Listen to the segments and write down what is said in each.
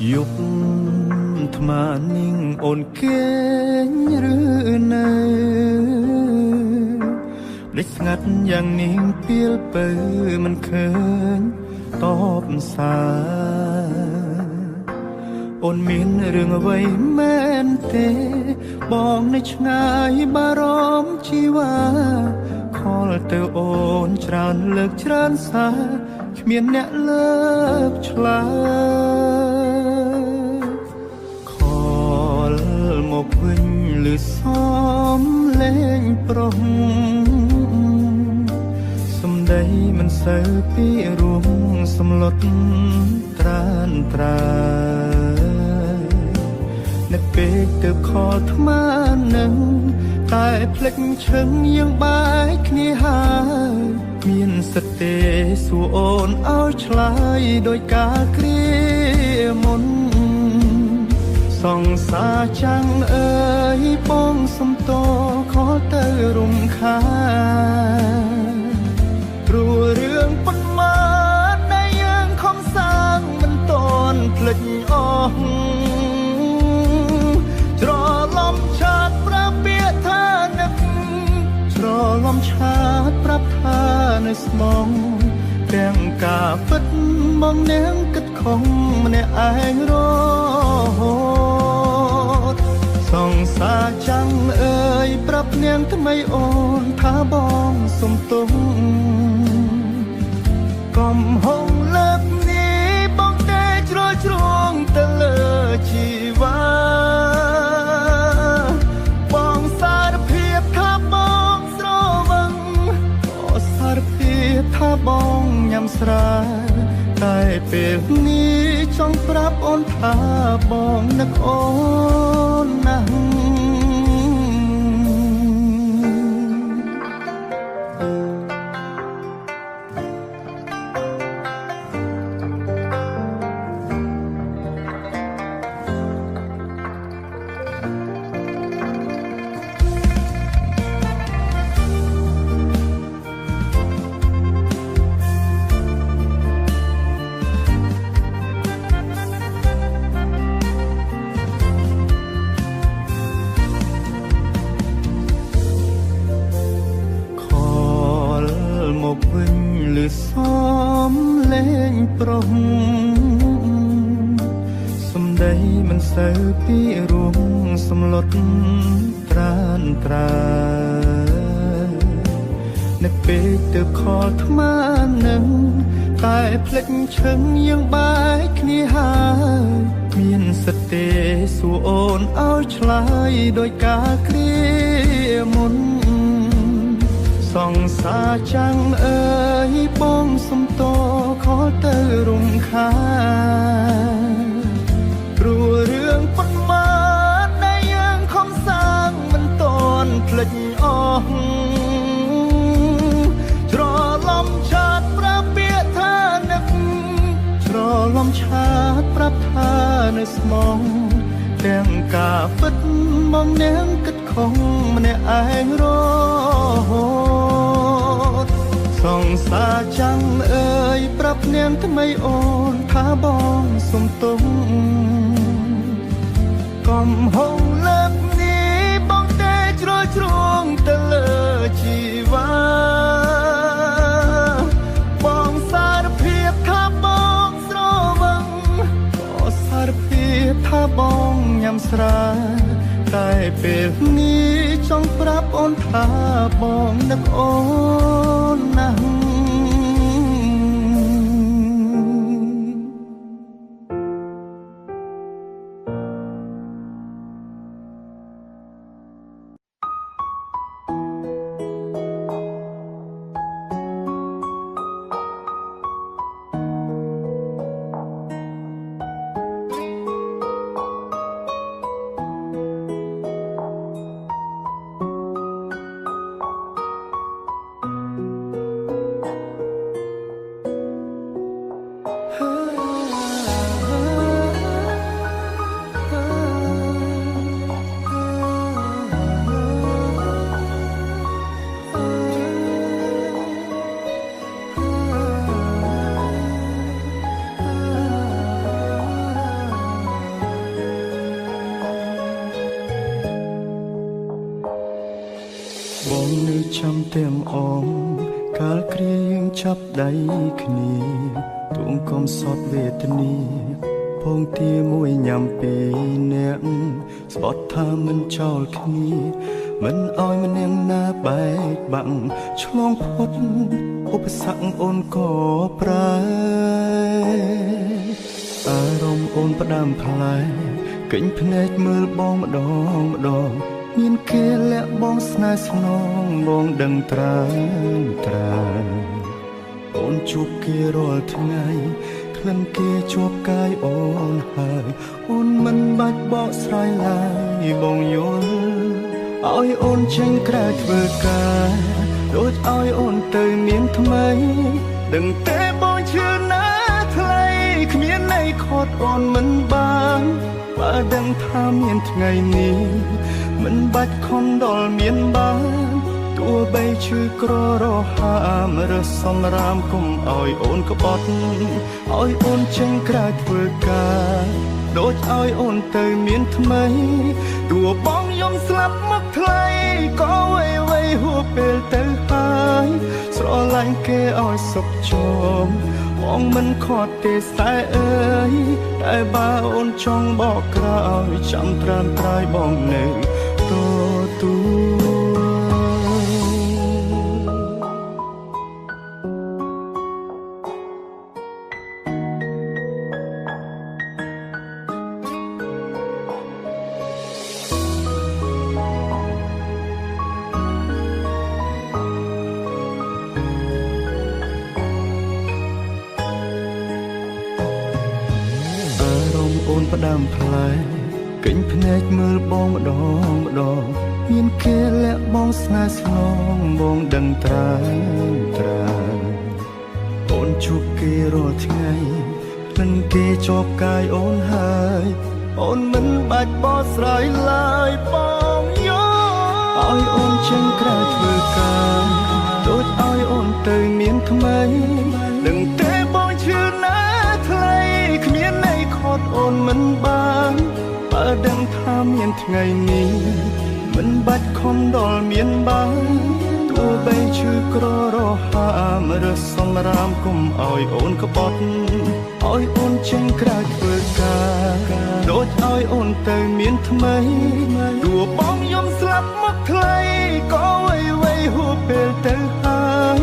យប់ថ្មនាងអូនគេងឬនៅដេកស្ងាត់យ៉ាងនាងពីលពៅមិនឃើញតបសារអូនមានរឿងអ្វីមែនទេបងនៅឆ្ងាយបារម្ភជីវ៉ាខលទៅអូនច្រើនលើកច្រើនសារគ្មានអ្នកលើកឆ្លើយខលមកវិញឬសំលេងប្រុសសំដីមិនសូវពីរួមសំលុតត្រានត្រើនៅពេលទៅខលថ្មនឹងតែភ្លេចឈឹងយើងបែកគ្នាហើយមានសិទ្ធិទេសួរអូនឲ្យឆ្លើយដោយការគ្រាមុនសង្សារចាំងអើយបងសុំតខលទៅរំខានព្រោះរឿងប៉ុន្មានដែលយើងខំសាងមិនតន់ភ្លេចអស់ច្រឡំឆាតប្រាប់ពាក្យថានឹកច្រឡំឆាតប្រាប់ថានៅស្មងទាំងការពិតមកនាងគិតខំម្នាក់ឯងរហូតសង្សារចាំងអើយប្រាប់នាងថ្មីអូនថាបងសុំទោសកំហុសលើកនេះបងទេជ្រុលជ្រួងទៅលើជីវ៉ាបងសារភាពថាបងស្រវឹងក៏សារភាពថាបងញ៉ាំស្រាតែពេលនេះចង់ប្រាប់អូនថាបងនឹកអូនណាស់សំលេងប្រុសសំដីមិនសូវពីរួមសំលុតត្រានត្រើនៅពេលទៅខលថ្មនឹងតែភ្លេចឈឹងយើងបែកគ្នាហើយមានសិទ្ធិទេសួរអូនឲ្យឆ្លើយដោយការគ្រាមុនសង្សារចាំងអើយបងសុំតខលទៅរំខានព្រោះរឿងប៉ុន្មានដែលយើងខំសាងមិនតន់ភ្លេចអស់ច្រឡំឆាតប្រាប់ពាក្យថានឹកច្រឡំឆាតប្រាប់ថានៅស្មងទាំងការពិតមកនាងគិតខំម្នាក់ឯងរហូតសង្សារចាំងអើយប្រាប់នាងថ្មីអូនថាបងសុំទោសកំហុសលើកនេះបងទេជ្រុលជ្រួងទៅលើជីវ៉ាបងសារភាពថាបងស្រវឹងក៏សារភាពថាបងញ៉ាំស្រាតែពេលនេះចង់ប្រាប់អូនថាបងនឹកអូនណាស់ខ ចាំទាំងអងកាលគ្រាយើងចាប់ដៃគ្នាទួងកំសត់វេទនាពងទាមួយញ៉ាំពីរនាក់ស្បត់ថាមិនចោលគ្នាមិនឲ្យម្នាក់ណាបែកបាក់ឆ្លងផុតឧបសគ្គអូនក៏ប្រែអារម្មណ៍អូនផ្ដាំផ្លែកេញភ្នែកមើលបងម្ដងម្ដងមានគេលាក់បងស្នេហ៍ស្នងបងដឹងត្រើយត្រើយអូនជួបគេរាល់ថ្ងៃក្លិនគេជាប់កាយអូនហើយអូនមិនបាច់បកស្រាយឡើយបងយល់ឲ្យអូនចេញក្រៅធ្វើការដូចឲ្យអូនទៅមានថ្មីដឹងតែបងជឿណាថ្លៃគ្មានន័យខត់អូនមិនបានបើដឹងថាមានថ្ងៃនេះមិនបាច់ខំដល់មានបានទោះបីឈឺក្ររហាមឬសំរាមគុំឲ្យអូនក្បត់ឲ្យអូនចេញក្រៅធ្វើការដូចឲ្យអូនទៅមានថ្មីទោះបងយំស្លាប់មកថ្លៃក៏អ្វីៗហួពេលទៅហើយស្រឡាញ់គេឲ្យសុខជុំបងមិនខត់ទេស្នេហ៍អើយតែបើអូនចង់បកក្រោយចាំត្រានត្រើយបងនៅទទួលអូនផ្ដាំផ្លែកេញភ្នែកមើលបងម្ដងម្ដងមានគេលាក់បងស្នេហ៍ស្នងបងដឹងត្រើយត្រើយអូនជួបគេរាល់ថ្ងៃក្លិនគេជាប់កាយអូនហើយអូនមិនបាច់បកស្រាយឡើយបងយល់ឲ្យអូនចេញក្រៅធ្វើការដូចឲ្យអូនទៅមានថ្មីដឹងទេបងជឿណាថ្លៃគ្មានន័យខត់អូនមិនបានបើដឹងថាមានថ្ងៃនេះមិនបាច់ខំដល់មានបានទោះបីឈឺក្ររហាមឬសំរាមគុំឲ្យអូនក្បត់ឲ្យអូនចេញក្រៅធ្វើការដូចឲ្យអូនទៅមានថ្មីទោះបងយំស្លាប់មកថ្លៃក៏អ្វីៗហួពេលទៅហើយ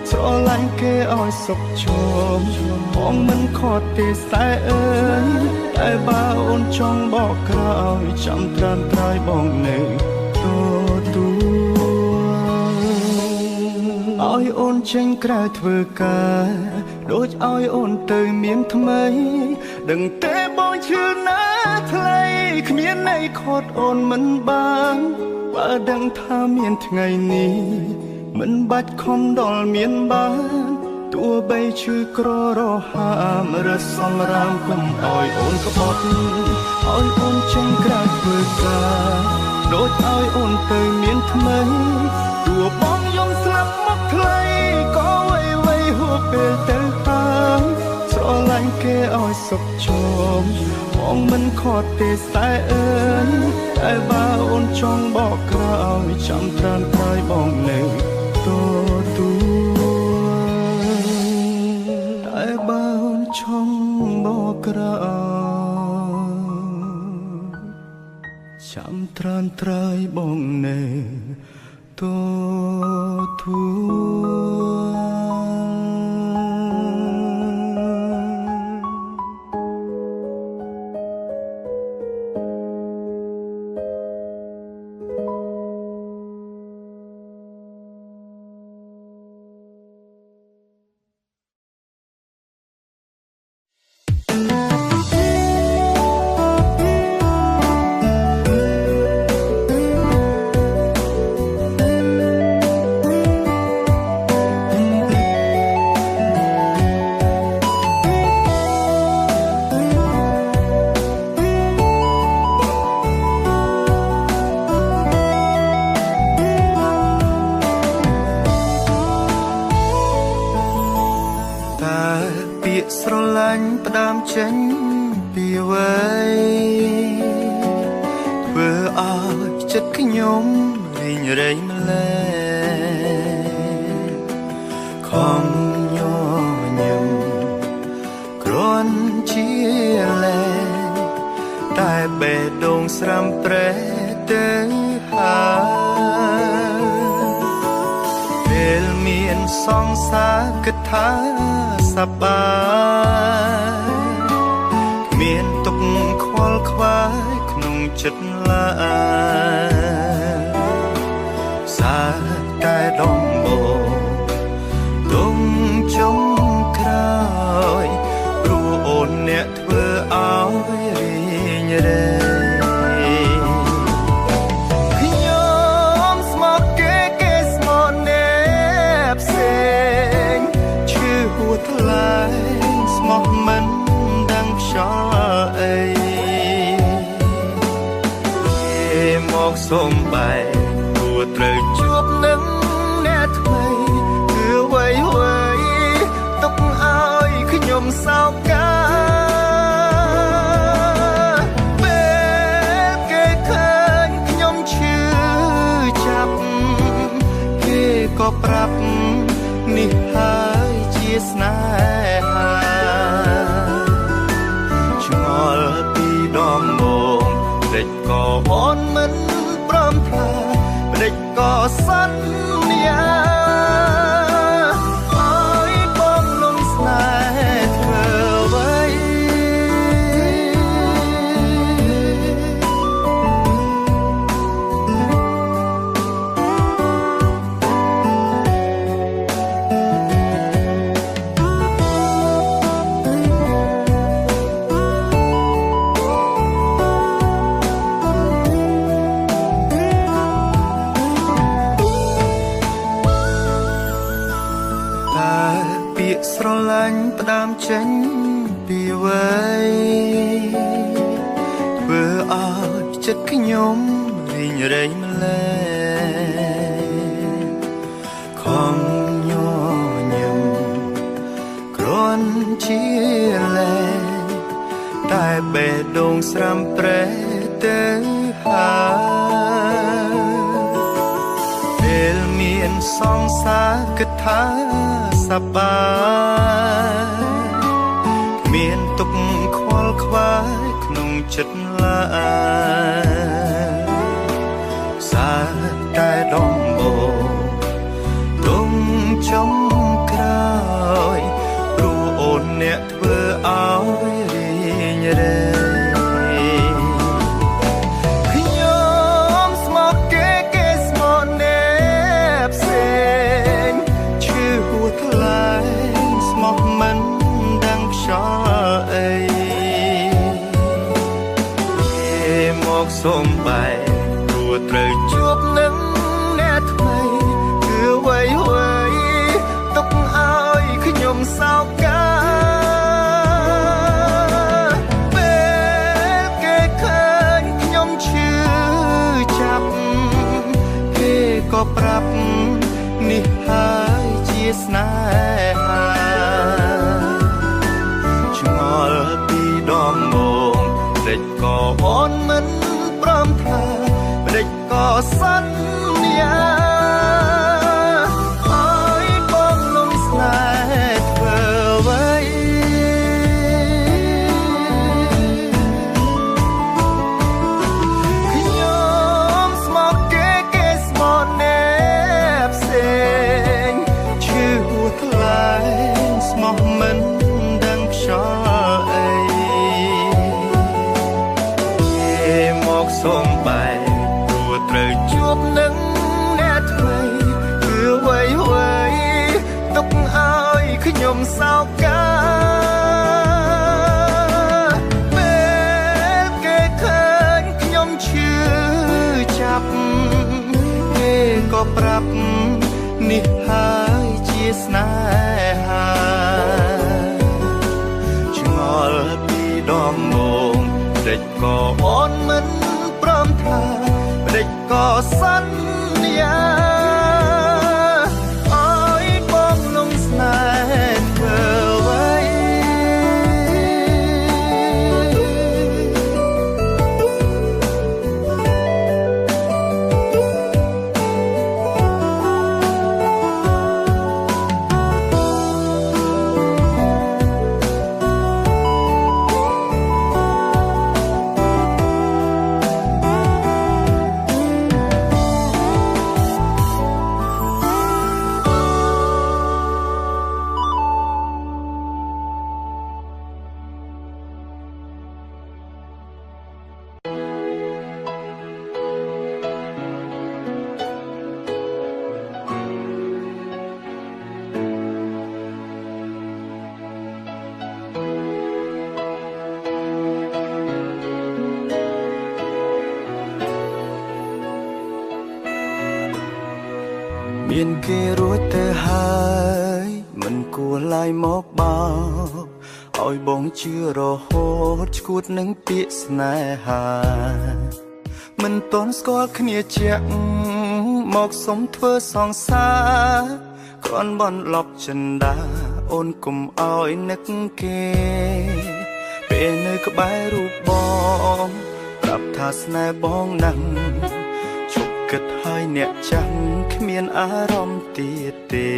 ស្រឡាញ់គេឲ្យសុខជុំបងមិនខត់ទេស្នេហ៍អើយតែបើអូនចង់បកក្រោយចាំត្រានត្រើយបងនៅទទួលឲ្យអូនចេញក្រៅធ្វើការដូចឲ្យអូនទៅមានថ្មីដឹងទេបងជឿណាថ្លៃគ្មានន័យខត់អូនមិនបានបើដឹងថាមានថ្ងៃនេះមិនបាច់ខំដល់មានបានទោះបីឈឺក្ររហាមឬសំរាមគុំឲ្យអូនក្បត់ឲ្យអូនចេញក្រៅធ្វើការដូចឲ្យអូនទៅមានថ្មីទោះបងយំស្លាប់មកថ្លៃក៏អ្វីៗហួពេលទៅហើយស្រឡាញ់គេឲ្យសុខជុំបងមិនខត់ទេស្នេហ៍អើយតែបើអូនចង់បកក្រោយចាំត្រានត្រើយបងនៅទទួលតែបើអូនចង់បកក្រោយចាំត្រានត្រើយបងនៅទទួល ស្រឡាញ់ផ្ដើមចេញពីអ្វីធ្វើឲ្យចិត្តខ្ញុំរីងរែងម្ល៉េះ បេះដូងស្រាំប្រេះទៅហើយពេលមានសង្សារគិតថាសប្បាយមានទុកខ្វល់ខ្វាយក្នុងចិត្តឡើយសាតែដងបោទុំចុងក្រោយព្រោះអូនអ្នកធ្វើឲ្យរីងរែខ្ញុំស្មោះគេគេស្មោះអ្នកផ្សេងឈឺហួថ្លែងស្មោះមិនដឹងខ្យល់អីគេមកសុំបែកព្រោះត្រូវជួបនឹងអ្នកថ្មីគឺអ្វីអ្វីទុកឲ្យខ្ញុំសោកាពេលគេឃើញខ្ញុំឈឺចាប់គេក៏ប្រាប់នេះហើយជាស្នេហាឆ្ងល់ពីដងមកព្រិចក៏អូនមិនព្រមថាព្រិចក៏សន្យាឲ្យបងលងស្នេហ៍ធ្វើអ្វីតើពាក្យស្រឡាញ់ផ្ដើមចេញពីអ្វីធ្វើឲ្យចិត្តខ្ញុំរីងរែងម្លេះខំញញឹមគ្រាន់ជាលែតែបេះដូងស្រាំប្រេះទៅហើយពេលមានសង្សារគិតថាសប្បាយមានទុកខ្វល់ខ្វាយក្នុងចិត្តឡើយសាតែដងបោទុំចុងក្រោយព្រោះអូនអ្នកធ្វើឲ្យរីងរែខ្ញុំស្មោះគេគេស្មោះអ្នកផ្សេងឈឺហួថ្លែងស្មោះមិនដឹងខ្យល់អីគេមកសុំបែកព្រោះត្រូវជួបនឹងអ្នកថ្មីគឺអ្វីអ្វីទុកឲ្យខ្ញុំសោកាពេលគេឃើញខ្ញុំឈឺចាប់គេក៏ប្រាប់នេះហើយជាស្នេហាឆ្ងល់ពីដងមកព្រិចក៏អូនមិនព្រមថាព្រិចក៏សន្យាឲ្យបងលងស្នេហ៍ធ្វើអ្វីខ្ញុំស្មោះគេគេស្មោះអ្នកផ្សេងឈឺហួថ្លែងស្មោះមិនដឹងខ្យល់អីគេមកសុំបែកព្រោះត្រូវជួបនឹងអ្នកថ្មីគឺអ្វីអ្វីទុកឲ្យខ្ញុំសោកាពេលគេឃើញខ្ញុំឈឺចាប់គេក៏ប្រាប់នេះហើយជាស្នេហាឆ្ងល់ពីដងមកព្រិចក៏អូនមិនព្រមថាព្រិចក៏សន្យាឲ្យបងលងស្នេហ៍ធ្វើអ្វី មានគេរួចទៅហើយមិនគួរឡើយមកបោកឲ្យបងជឿរហូតឈួតនឹងពាក្យស្នេហាមិនទាន់ស្គាល់គ្នាជាក់មកសុំធ្វើសង្សារគ្រាន់បន្លប់ចិន្តាអូនគុំឲ្យនឹកគេពេលនៅក្បែររូបបងប្រាប់ថាស្នេហ៍បងណាស់ឈប់គិតហើយអ្នកចាំងគ្មានអារម្មណ៍ទៀតទេ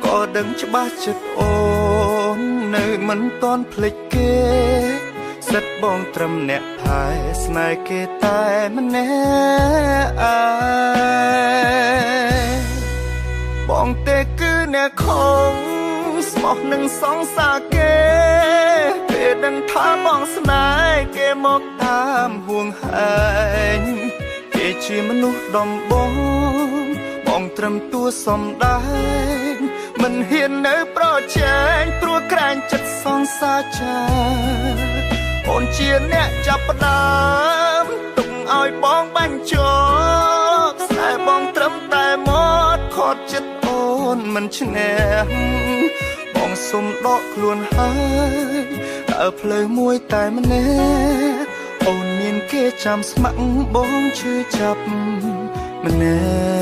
ក៏ដឹងច្បាស់ចិត្តអូននៅមិនទាន់ភ្លេចគេសិតបងត្រឹមអ្នកថែស្នេហ៍គេតែម្នាក់ឯងបងទេគឺអ្នកខំស្មោះនឹងសង្សារគេពេលដឹងថាបងស្នេហ៍គេមកតាមហួងហែងគេជាមនុស្សដំបងបងត្រឹមតួសំដែងមិនហ៊ាននៅប្រជែងព្រោះក្រែងចិត្តសង្សារចាអូនជាអ្នកចាប់ផ្ដើមទុកឲ្យបងបាញ់ជាប់ស្នេហ៍បងត្រឹមតែមកខត់ចិត្តអូនមិនឈ្នះបងសុំដកខ្លួនហើយដើរផ្លូវមួយតែម្នាក់អូនមានគេចាំស្ម័គ្របងឈឺចាប់ម្នាក់